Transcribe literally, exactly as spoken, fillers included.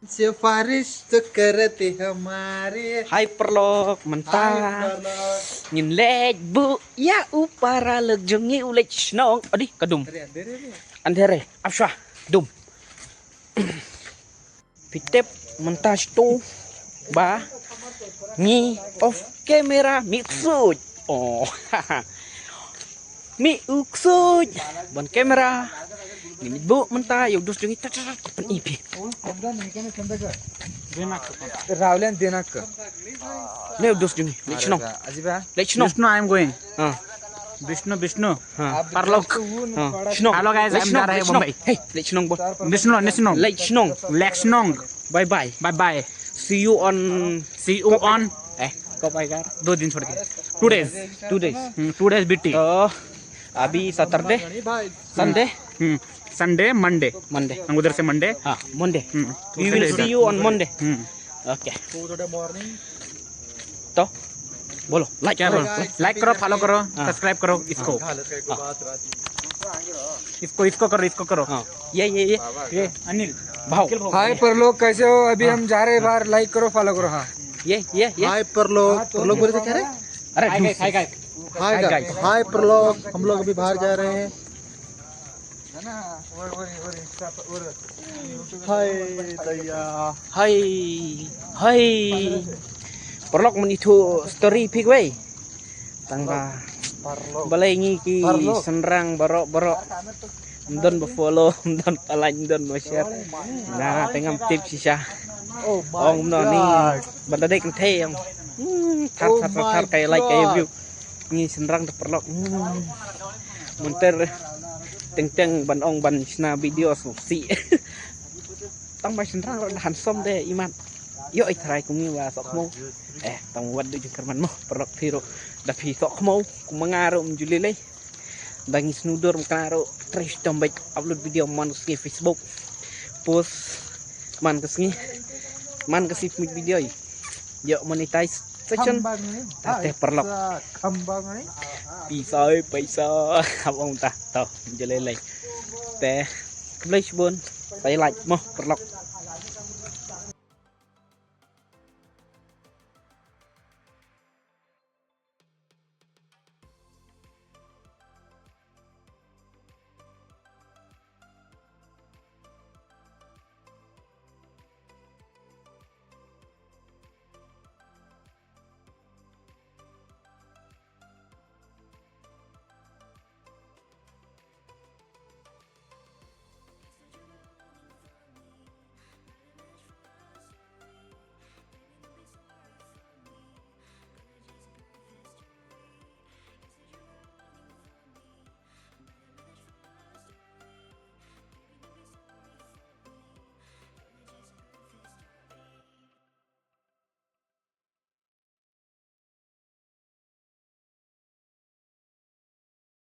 सिफारिश तो करते हमारे। Hai paralok, mynta ngin leit buh ïa u paralok jong ngi u leit shnong. Adi ka dum. Andhere, ap shwa, dum. Phi tip mynta shto ba ngi off camera, mih ksuid. Oh. Mih u ksuid ban camera. Ngi buh mynta ïa u dos jong ngi. Tat, tat, tat, pyn-i phi. Rahulian Dinak. Ne u dos jong ngi. Leit shnong. Ajiba. Leit shnong. Vishnu, I am going. Ha. Vishnu, Vishnu. Ha. Paralok. Ha. Shnong. Hello guys, leit I'm shnong, Dara leit shnong. Bombay. Hey, leit shnong, bro. Vishnu, Vishnu. Leit shnong. Leit shnong. Bye bye. Bye bye. See you on, see you on. Eh, kau bye, kar. दो दिन छोड़ के। Two days. Two days. Hmm, two days B T. Oh, अभी Saturday, Sunday. Hmm. Sunday, Monday. Monday. हम उधर से Monday. हाँ, Monday. Hmm. We will see you on Monday. Hmm. Okay. तो बोलो, like क्या करो, बोलो? Like करो, follow करो, हाँ। Subscribe करो इसको। हाँ। इसको, इसको करो, इसको करो। हाँ। ये, ये, ये। ये अनिल। भाव। हाय परलोक, कैसे हो? अभी हाँ। हम जा रहे हैं बाहर, like करो, follow करो। हाँ। ये, ये, ये। हाय परलोक, परलोक बोले तो क्या रे? अरे हाय गाइस, हाय गाइस। हाय हाय गाइस। गाइस। हाय परलोक, हम लोग अभी बाहर जा रहे हैं। हाय दया। Hai, hai. Paralok, mynta ïathuh story phi wei. Tang ba balei ngi ki shynrang baroh baroh. Ym don ba follow, ym don ba like, ym don ba share. Na te ngam tip shisha. Ong no ni ban da dei kynthei ong. Hmm, thar thar thar thar kai like kai view. Ngi shynrang da paralok. Hmm. Mynta teng teng ban ong ban shna video sngewsih. Tang ba shynrang ruh da handsome de imat. Ïoh i trai kum ngi ba soh khmo. Eh, tang wat du jingkyrmen mo paralok phi ruh. Da phi soh khmo kum nga ruh ym ju lei lei. Da ngi sngewdur mkna ruh trei shitom bad upload video man ka sngi Facebook. Post man ka sngi. Man ka sngi video. Ïoh monetize. Session. Ta te paralok. Pisa, eh, pisa. Hap ong ta. To, jale lai. Te khublei shibun. Sa ïa like mo paralok.